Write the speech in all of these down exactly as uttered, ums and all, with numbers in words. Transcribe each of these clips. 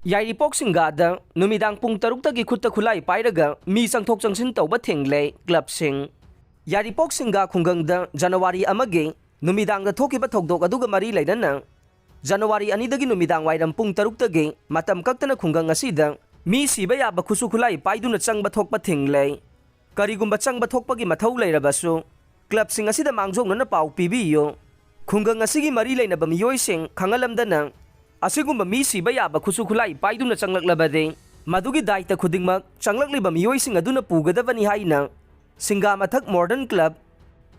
ꯌꯥꯏꯔꯤꯄꯣꯛ ꯁꯤꯡꯒꯥꯗ ꯅꯨꯃꯤꯗꯥꯡ ꯄꯨꯡ ꯇꯔꯨꯛꯇꯒꯤ ꯈꯨꯠꯇ ꯈꯨꯠꯂꯥꯏ ꯄꯥꯏꯔꯒ ꯃꯤ ꯆꯪꯊꯣꯛ ꯆꯪꯁꯤꯟ ꯇꯧꯕ ꯊꯤꯡꯂꯦ ꯀ꯭ꯂꯕꯁꯤꯡ꯫ ꯌꯥꯏꯔꯤꯄꯣꯛ ꯁꯤꯡꯒꯥ ꯈꯨꯡꯒꯪꯗ ꯖꯅꯋꯥꯔꯤ ꯑꯃꯒꯤ ꯅꯨꯃꯤꯗꯥꯡꯗ ꯊꯣꯛꯈꯤꯕ ꯊꯧꯗꯣꯛ ꯑꯗꯨꯒ ꯃꯔꯤ ꯂꯩꯅꯅ ꯖꯅꯋꯥꯔꯤ ꯑꯅꯤꯗꯒꯤ ꯅꯨꯃꯤꯗꯥꯡ ꯋꯥꯏꯔꯝ ꯄꯨꯡ ꯇꯔꯨꯛꯇꯒꯤ ꯃꯇꯝ ꯀꯛꯇꯅ ꯈꯨꯡꯒꯪ ꯑꯁꯤꯗ ꯃꯤ ꯁꯤꯕ ꯌꯥꯕ ꯈꯨꯠꯁꯨ ꯈꯨꯠꯂꯥꯏ ꯄꯥꯏꯗꯨꯅ ꯆꯪꯕ ꯊꯣꯛꯄ ꯊꯤꯡꯂꯦ꯫ ꯀꯔꯤꯒꯨꯝꯕ ꯆꯪꯕ ꯊꯣꯛꯄꯒꯤ ꯃꯊꯧ ꯂꯩꯔꯕꯁꯨ ꯀ꯭ꯂꯕꯁꯤꯡ ꯑꯁꯤꯗ ꯃꯥꯡꯖꯧꯅꯅ ꯄꯥꯎ ꯄꯤꯕꯤꯌꯨ꯫ ꯈꯨꯡꯒꯪ ꯑꯁꯤꯒꯤ ꯃꯔꯤ ꯂꯩꯅꯕ ꯃꯤꯑꯣꯏꯁꯤꯡ ꯈꯪꯍꯜꯂꯝꯗꯅ ꯑꯁꯤꯒꯨꯝꯕ ꯃꯤ ꯁꯤꯕ ꯌꯥꯕ ꯈꯨꯠꯁꯨ ꯈꯨꯠꯂꯥꯏ ꯄꯥꯏꯗꯨꯅ ꯆꯪꯂꯛꯂꯕꯗꯤ ꯃꯗꯨꯒꯤ ꯗꯥꯏꯇ ꯈꯨꯗꯤꯡꯃꯛ ꯆꯪꯂꯛꯂꯤꯕ ꯃꯤꯑꯣꯏꯁꯤꯡ ꯑꯗꯨꯅ ꯄꯨꯒꯗꯕꯅꯤ ꯍꯥꯏꯅ ꯁꯤꯡꯒꯥ ꯃꯊꯛ ꯃꯣꯗꯔꯟ ꯀ꯭ꯂꯕ,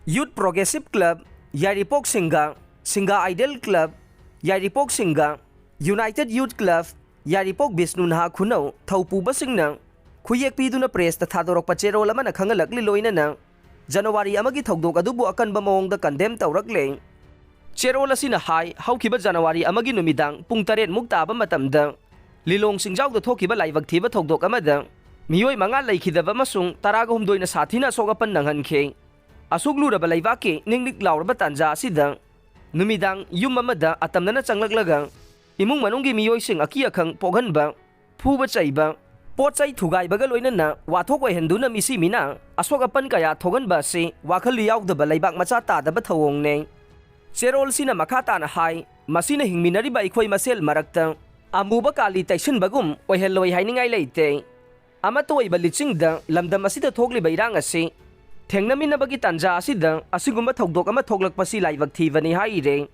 ꯌꯨꯠ ꯄ꯭ꯔꯣꯒ꯭ꯔꯦꯁꯤꯞ ꯀ꯭ꯂꯕ, ꯌꯥꯏꯔꯤꯄꯣꯛ ꯁꯤꯡꯒꯥ, ꯁꯤꯡꯒꯥ ꯑꯥꯏꯗꯦꯜ ꯀ꯭ꯂꯕ, ꯌꯥꯏꯔꯤꯄꯣꯛ ꯁꯤꯡꯒꯥ, ꯌꯨꯅꯥꯏꯇꯦꯗ ꯌꯨꯠ ꯀ꯭ꯂꯕ, ꯌꯥꯏꯔꯤꯄꯣꯛ ꯕꯤꯁꯅꯨ ꯅꯍꯥ ꯈꯨꯅꯧ ꯊꯧꯄꯨꯕꯁꯤꯡꯅ ꯈꯨꯌꯦꯛ ꯄꯤꯗꯨꯅ ꯄ꯭ꯔꯦꯁꯇ ꯊꯥꯗꯣꯔꯛꯄ ꯆꯦꯔꯣꯜ ꯑꯃꯅ ꯈꯪꯍꯜꯂꯛꯂꯤ꯫ ꯂꯣꯏꯅꯅ ꯖꯅꯋꯥꯔꯤ ꯑꯃꯒꯤ ꯊꯧꯗꯣꯛ ꯑꯗꯨꯕꯨ ꯑꯀꯟꯕ ꯃꯑꯣꯡꯗ ꯀꯟꯗꯦꯝ ꯇꯧꯔꯛꯂꯦ꯫ ꯆꯦꯔꯣꯜ ꯑꯁꯤꯅ ꯍꯥꯏ, ꯍꯧꯈꯤꯕ ꯖꯅꯋꯥꯔꯤ ꯑꯃꯒꯤ ꯅꯨꯃꯤꯗꯥꯡ ꯄꯨꯡ ꯇꯔꯦꯠ ꯃꯨꯛ ꯇꯥꯕ ꯃꯇꯝꯗ ꯂꯤꯂꯣꯡ ꯆꯤꯡꯖꯥꯎꯗ ꯊꯣꯛꯈꯤꯕ ꯂꯥꯏꯕꯛ ꯊꯤꯕ ꯊꯧꯗꯣꯛ ꯑꯃꯗ ꯃꯤꯑꯣꯏ ꯃꯉꯥ ꯂꯩꯈꯤꯗꯕ ꯑꯃꯁꯨꯡ ꯇꯔꯥꯒ ꯍꯨꯝꯗꯣꯏꯅ ꯁꯥꯊꯤꯅ ꯑꯁꯣꯛ ꯑꯄꯟ ꯅꯪꯍꯟꯈꯤ꯫ ꯑꯁꯨꯛ ꯂꯨꯔꯕ ꯂꯩꯕꯥꯛꯀꯤ ꯅꯤꯛ ꯅꯤꯛ ꯂꯥꯎꯔꯕ ꯇꯥꯟꯖꯥ ꯑꯁꯤꯗ ꯅꯨꯃꯤꯗꯥꯡ ꯌꯨꯝ ꯑꯃꯗ ꯑꯇꯝꯅꯅ ꯆꯪꯂꯛꯂꯒ ꯏꯃꯨꯡ ꯃꯅꯨꯡꯒꯤ ꯃꯤꯑꯣꯏꯁꯤꯡ ꯑꯀꯤ ꯑꯈꯪ ꯄꯣꯛꯍꯟꯕ, ꯐꯨꯕ ꯆꯩꯕ, ꯄꯣꯠ ꯆꯩ ꯊꯨꯒꯥꯏꯕꯒ ꯂꯣꯏꯅꯅ ꯋꯥꯊꯣꯛ ꯑꯣꯏꯍꯟꯗꯨꯅ ꯃꯤꯁꯤ ꯃꯤꯅ ꯑꯁꯣꯛ ꯑꯄꯟ ꯀꯌꯥ ꯊꯣꯛꯍꯟꯕ ꯑꯁꯤ ꯋꯥꯈꯜ ꯌꯥꯎꯗꯕ ꯂꯩꯕꯥꯛ ꯃꯆꯥ ꯇꯥꯗꯕ ꯊꯧꯑꯣꯡꯅꯤ꯫ ꯆꯦꯔꯣꯜꯁꯤꯅ ꯃꯈꯥ ꯇꯥꯅ ꯍꯥꯏ, ꯃꯁꯤꯅ ꯍꯤꯡꯃꯤꯟꯅꯔꯤꯕ ꯑꯩꯈꯣꯏ ꯃꯁꯦꯜ ꯃꯔꯛꯇ ꯑꯃꯨꯕ ꯀꯥꯂꯤ ꯇꯩꯁꯤꯟꯕꯒꯨꯝ ꯑꯣꯏꯍꯜꯂꯣꯏ ꯍꯥꯏꯅꯤꯡꯉꯥꯏ ꯂꯩꯇꯦ꯫ ꯑꯃꯠꯇ ꯑꯣꯏꯕ ꯂꯤꯆꯤꯡꯗ ꯂꯝꯗꯝ ꯑꯁꯤꯗ ꯊꯣꯛꯂꯤꯕ ꯏꯔꯥꯡ ꯑꯁꯤ ꯊꯦꯡꯅꯃꯤꯟꯅꯕꯒꯤ ꯇꯥꯟꯖꯥ ꯑꯁꯤꯗ ꯑꯁꯤꯒꯨꯝꯕ ꯊꯧꯗꯣꯛ ꯑꯃ ꯊꯣꯛꯂꯛꯄꯁꯤ ꯂꯥꯏꯕꯛ ꯊꯤꯕꯅꯤ ꯍꯥꯏꯔꯦ꯫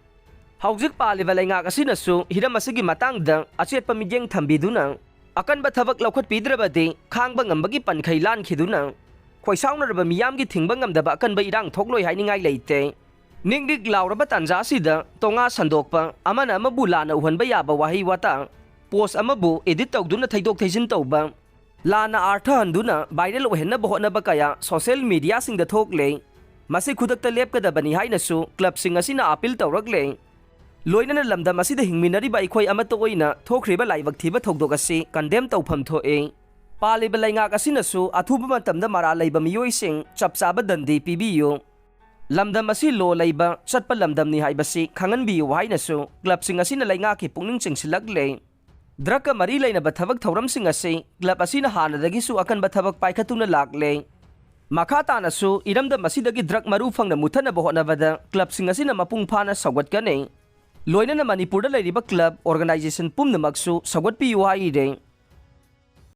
ꯍꯧꯖꯤꯛ ꯄꯥꯜꯂꯤꯕ ꯂꯩꯉꯥꯛ ꯑꯁꯤꯅꯁꯨ ꯍꯤꯔꯝ ꯑꯁꯤꯒꯤ ꯃꯇꯥꯡꯗ ꯑꯆꯦꯠꯄ ꯃꯤꯠꯌꯦꯡ ꯊꯝꯕꯤꯗꯨꯅ ꯑꯀꯟꯕ ꯊꯕꯛ ꯂꯧꯈꯠꯄꯤꯗ꯭ꯔꯕꯗꯤ ꯈꯥꯡꯕ ꯉꯝꯕꯒꯤ ꯄꯟꯈꯩ ꯂꯥꯟꯈꯤꯗꯨꯅ ꯈꯣꯏꯁꯥꯎꯅꯔꯕ ꯃꯤꯌꯥꯝꯒꯤ ꯊꯤꯡꯕ ꯉꯝꯗꯕ ꯑꯀꯟꯕ ꯏꯔꯥꯡ ꯊꯣꯛꯂꯣꯏ ꯍꯥꯏꯅꯤꯡꯉꯥꯏ ꯂꯩꯇꯦ꯫ ꯅꯤꯛ ꯅꯤꯛ ꯂꯥꯎꯔꯕ ꯇꯥꯟꯖꯥ ꯑꯁꯤꯗ ꯇꯣꯉꯥ ꯁꯟꯗꯣꯛꯄ, ꯑꯃꯅ ꯑꯃꯕꯨ ꯂꯥꯟꯅ ꯎꯍꯟꯕ ꯌꯥꯕ ꯋꯥꯍꯩ ꯋꯥꯇꯥ, ꯄꯣꯁ ꯑꯃꯕꯨ ꯏꯗꯤꯠ ꯇꯧꯗꯨꯅ ꯊꯩꯗꯣꯛ ꯊꯩꯖꯤꯟ ꯇꯧꯕ, ꯂꯥꯟꯅ ꯑꯥꯔꯊ ꯍꯟꯗꯨꯅ ꯚꯥꯏꯔꯦꯜ ꯑꯣꯏꯍꯟꯅꯕ ꯍꯣꯠꯅꯕ ꯀꯌꯥ ꯁꯣꯁꯤꯌꯦꯜ ꯃꯤꯗꯤꯌꯥꯁꯤꯡꯗ ꯊꯣꯛꯂꯦ꯫ ꯃꯁꯤ ꯈꯨꯗꯛꯇ ꯂꯦꯞꯀꯗꯕꯅꯤ ꯍꯥꯏꯅꯁꯨ ꯀ꯭ꯂꯕꯁꯤꯡ ꯑꯁꯤꯅ ꯑꯥꯄꯤꯜ ꯇꯧꯔꯛꯂꯦ꯫ ꯂꯣꯏꯅꯅ ꯂꯝꯗꯝ ꯑꯁꯤꯗ ꯍꯤꯡꯃꯤꯟꯅꯔꯤꯕ ꯑꯩꯈꯣꯏ ꯑꯃꯠꯇ ꯑꯣꯏꯅ ꯊꯣꯛꯈ꯭ꯔꯤꯕ ꯂꯥꯏꯕꯛ ꯊꯤꯕ ꯊꯧꯗꯣꯛ ꯑꯁꯤ ꯀꯟꯗꯦꯝ ꯇꯧꯐꯝ ꯊꯣꯛꯏ꯫ ꯄꯥꯜꯂꯤꯕ ꯂꯩꯉꯥꯛ ꯑꯁꯤꯅꯁꯨ ꯑꯊꯨꯕ ꯃꯇꯝꯗ ꯃꯔꯥꯜ ꯂꯩꯕ ꯃꯤꯑꯣꯏꯁꯤꯡ ꯆꯞ ꯆꯥꯕ ꯗꯟꯗꯤ ꯄꯤꯕꯤꯌꯨ꯫ ꯂꯝꯗꯝ ꯑꯁꯤ ꯂꯣ ꯂꯩꯕ ꯆꯠꯄ ꯂꯝꯗꯝꯅꯤ ꯍꯥꯏꯕꯁꯤ ꯈꯪꯍꯟꯕꯤꯌꯨ ꯍꯥꯏꯅꯁꯨ ꯀ꯭ꯂꯕꯁꯤꯡ ꯑꯁꯤꯅ ꯂꯩꯉꯥꯛꯀꯤ ꯄꯨꯛꯅꯤꯡ ꯆꯤꯡꯁꯤꯜꯂꯛꯂꯦ꯫ ꯗ꯭ꯔꯒꯀ ꯃꯔꯤ ꯂꯩꯅꯕ ꯊꯕꯛ ꯊꯧꯔꯝꯁꯤꯡ ꯑꯁꯤ ꯀ꯭ꯂꯕ ꯑꯁꯤꯅ ꯍꯥꯟꯅꯗꯒꯤꯁꯨ ꯑꯀꯟꯕ ꯊꯕꯛ ꯄꯥꯏꯈꯠꯇꯨꯅ ꯂꯥꯛꯂꯦ꯫ ꯃꯈꯥ ꯇꯥꯅꯁꯨ ꯏꯔꯝꯗꯝ ꯑꯁꯤꯗꯒꯤ ꯗ꯭ꯔꯒ ꯃꯔꯨ ꯐꯪꯅ ꯃꯨꯠꯊꯅꯕ ꯍꯣꯠꯅꯕꯗ ꯀ꯭ꯂꯕꯁꯤꯡ ꯑꯁꯤꯅ ꯃꯄꯨꯡ ꯐꯥꯅ ꯁꯧꯒꯠꯀꯅꯤ꯫ ꯂꯣꯏꯅꯅ ꯃꯅꯤꯄꯨꯔꯗ ꯂꯩꯔꯤꯕ ꯀ꯭ꯂꯕ ꯑꯣꯔꯒꯅꯥꯏꯖꯦꯁꯟ ꯄꯨꯝꯅꯃꯛꯁꯨ ꯁꯧꯒꯠꯄꯤꯌꯨ ꯍꯥꯏꯔꯤ꯫